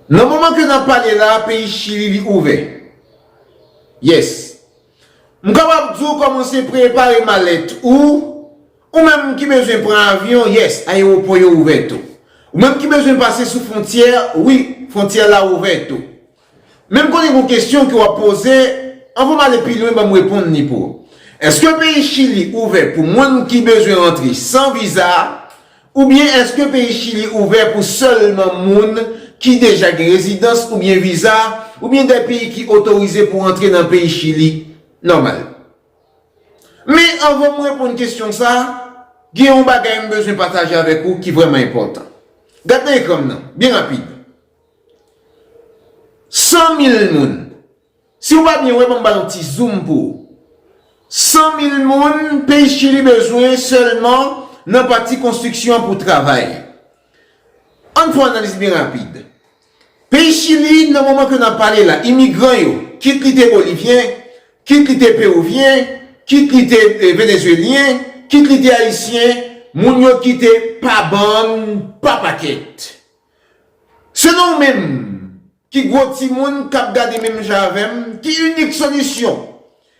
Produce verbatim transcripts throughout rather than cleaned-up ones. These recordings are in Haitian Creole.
Nan moman ke n ap pale la, peyi Chili li ouvè. Yes. M kapab di w kòmanse prepare malèt ou, ou menm ki bezwen pran avyon, yes, ayewopò yo ouvè tou. Ou menm ki bezwen pase sou fwontyè, wi, fwontyè la ouvè tou. Men m konnen gon kesyon ke w ap poze, anvan m ale pi lwen, ban m reponn li pou ou. Èske peyi Chili ouvè pou moun ki bezwen rantre san viza, oubyen èske peyi Chili ouvè pou sèlman moun ki deja gen rezidans oubyen viza, oubyen de peyi ki otorize pou rantre nan peyi Chili nòmal? Men anvan m reponn kesyon sa, gen yon bagay m bezwen pataje avèk ou ki vrèman enpòtan. Gad nan ekran m nan, byen rapid. San mil moun. Si w pa byen wè, ban m ba yon ti zoom pou ou. San mil moun, peyi Chili bezwen sèlman nan pati konstriksyon an pou travay. Ann fè yon analiz byen rapid. Peyi Chili, nan moman ke n ap pale la, imigran yo, kit li te bolivyen, kit li te pewouvyen, kit li te, eh, venezwelyen, kit li te ayisyen, moun yo kite pa bann, pa pakèt. Selon ou menm, ki gwo timoun k ap gade menm jan avè m, ki inik solisyon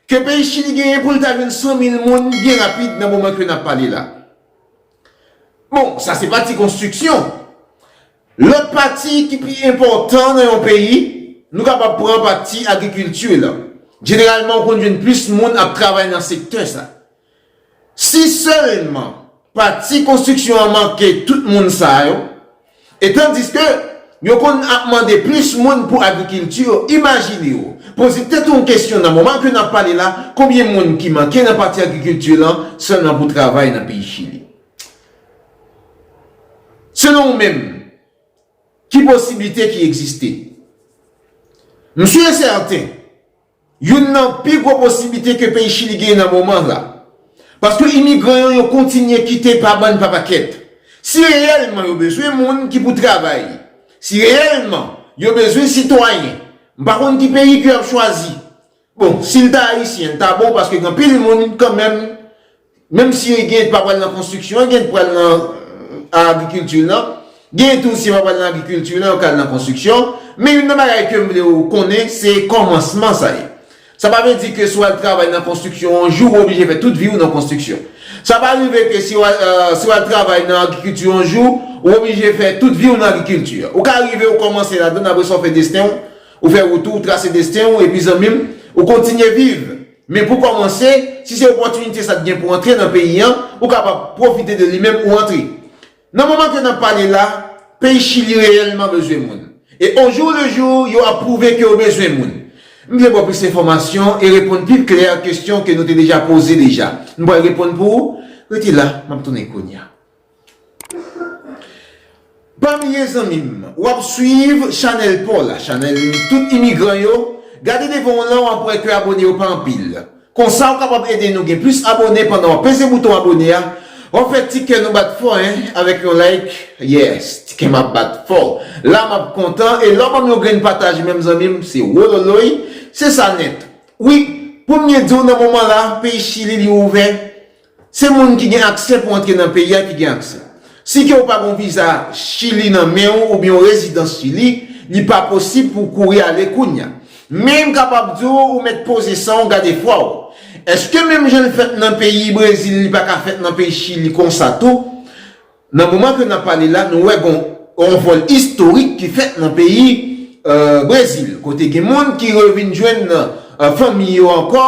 ke peyi Chili genyen pou l ta jwenn san mil moun byen rapid nan moman ke n ap pale la? Bon, sa se pati konstriksyon. Lòt pati ki pi enpòtan nan yon peyi, nou kapab pran pati agrikilti la. Jeneralman, ou konn jwenn plis moun ap travay nan sektè sa. Si sèlman pati konstriksyon an manke tout moun sa yo, e tandiske yo konn ap mande plis moun pou agrikilti, imajine w, poze tèt ou yon kesyon nan moman ke n ap pale la, konbyen moun ki manke nan pati agrikilti lan sèlman pou travay nan peyi Chili? Selon ou menm, ki posiblite ki egziste? M si e sèten, youn nan pi gwo posiblite ke peyi Chili genyen nan moman la. Paske imigran yo, yo kontinye kite pa bann pa pakèt. Si reyèlman yo bezwen moun ki pou travay, si reyèlman yo bezwen sitwayen, m pa konn ki peyi ke y ap chwazi. Bon, si l ta ayisyen, l ta bon, paske gen anpil moun kanmenm, menm si gen pa pral nan konstriksyon, gen pral nan agrikilti lan, gen tou si pa pral nan agrikilti lan, yo ka al nan konstriksyon. Men youn nan bagay ke m vle w konnen, se kòmansman sa ye. Sa pa vle di ke si w al travay nan konstriksyon yon jou, ou oblije fè tout vi w nan konstriksyon. Sa pa rive ke si w al, euh, si w al travay nan agrikilti yon jou, ou oblije fè tout vi w nan agrikilti. Ou ka rive, ou kòmanse ladan, apre sa w fè desten w, ou fè wout ou, ou trase desten w, epi zanmi m, ou kontinye viv. Men pou kòmanse, si se opòtinite sa t gen pou antre nan peyi an, ou kapab pwofite de li menm ou antre. Nan moman ke n ap pale la, peyi Chili reyèlman bezwen moun. E au jour le jour, yo ap pwouve ke yo bezwen moun. M vle ba w plis enfòmasyon e reponn pi klè kesyon ke nou te deja poze deja. M pral reponn pou ou. Rete la, m ap tounen kounye a. Pami ye zanmi m, w ap swiv chanèl pa w la, chanèl tout imigran yo. Gade devan w lan, w ap wè ke abone yo pa anpil. Konsa, w kapab ede nou gen plis abone pandan w ap peze bouton abone a. W ap fè ti kè nou bat fò, en, avèk yon like. Yes, ti kè m ap bat fò. La, m ap kontan. E lè w ban m yon grenn pataje, menm zanmi m, se wololoy. Se sa nèt. Wi, pou m byen di w, nan moman la, peyi Chili, li ouvè. Se moun ki gen aksè pou antre nan peyi a ki gen aksè. Si ke w pa gen yon viza Chili nan men w oubyen yon rezidans Chili, li pa posib pou w kouri ale kounye a. Men m kapab di w, ou mèt poze san w, gade fwa w. Èske menm jan l fèt nan peyi Brezil, li pa ka fèt nan peyi Chili konsa tou? Nan moman ke n ap pale la, nou wè gon, yon vòl istorik ki fèt nan peyi, euh, Brezil, kote gen moun ki revin jwenn, euh, fanmi yo ankò,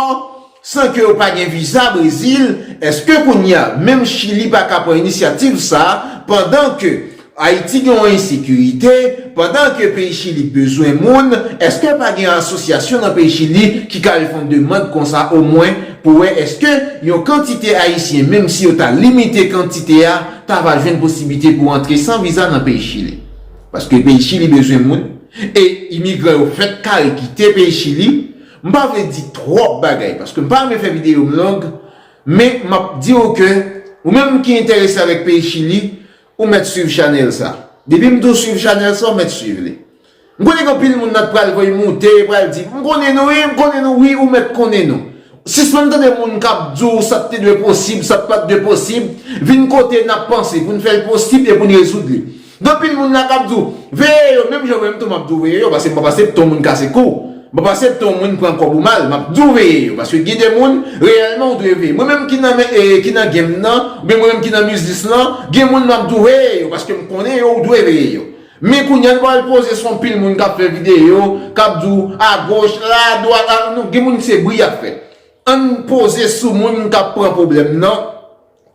san ke yo pa gen viza Brezil. Èske kounye a, menm Chili pa ka pran inisyativ sa a, pandan ke Ayiti gen yon ensekirite, pandan ke peyi Chili bezwen moun, èske pa gen asosyasyon nan peyi Chili ki ka al fè yon demann konsa, omwen, pou wè èske yon kantite Ayisyen, menm si yo ta limite kantite a, ta va jwenn posiblite pou antre san viza nan peyi Chili? Paske peyi Chili bezwen moun, e imigran yo fèk kare kite peyi Chili. M pa vle di twòp bagay, paske m pa renmen fè videyo m long, men m ap di w ke ou menm ki enterese avèk peyi Chili, ou mèt swiv chanèl sa. Depi m di w swiv chanèl sa, ou mèt swiv li. M konnen gen anpil moun nan pral voye moute, pral di, "M konnen nou, wi, m konnen nou, wi, ou mèt konnen nou." Sispann tande moun k ap di w sa t te dwe posib, sa t pa t dwe posib, vin kote n ap panse pou n fè l posib e pou n rezoud li. Gen anpil moun la k ap di w, veye yo, menm jan mwen tou m ap di w veye yo, paske m p ap aksepte yon moun kase kou. M p ap aksepte yon moun pran kòb ou mal, m ap di w veye yo, paske gen de moun, reyèlman, ou dwe veye. Mwen menm ki nan, men- e, ki nan game nan, oubyen mwen menm ki nan biznis lan, gen moun m ap di w veye yo, paske m konnen yo, ou dwe veye yo. Men kounye a, nou pral poze sou anpil moun k ap fè videyo, k ap di w agoch, adwat, a, non, gen moun se bri y ap fè. Ann poze sou moun k ap pran pwoblèm nan,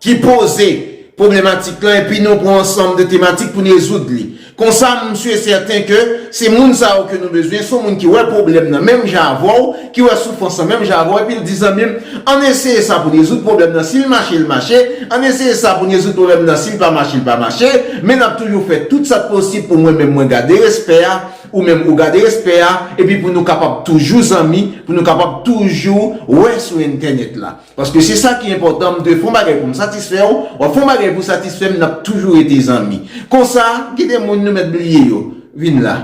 ki poze pwoblematik lan, epi nou pran ansanm de tematik pou n rezoud li. Konsa, m si e sèten ke se moun sa yo ke nou bezwen, se yon moun ki wè pwoblèm nan menm jan avè w, ki wè soufrans lan menm jan avè w, epi l di, zanmi m, ann eseye sa pou n rezoud pwoblèm nan. Si l mache, l mache, ann eseye sa pou n rezoud pwoblèm nan. Si l pa mache, l pa mache, men n ap toujou fè tout sa k posib pou mwen menm mwen gade respè a, ou menm ou gade respè a, epi pou nou kapab toujou zanmi, pou nou kapab toujou wè sou entènèt la. Paske se sa ki enpòtan, m dwe fè yon bagay pou m satisfè w, w ap fè yon bagay pou satisfè m, n ap toujou rete zanmi. Konsa, gen de moun nou mèt bliye yo. Vin la.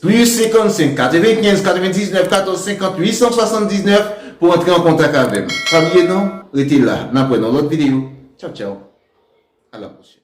Plis senkannsenk, katrevenkenz, katrevendiznèf, katòz, senkant, uit san swasanndiznèf pou antre an kontak avè m. Pa bliye non, rete la. N ap wè nan lòt videyo. Tchaw, tchaw. A la pwochèn.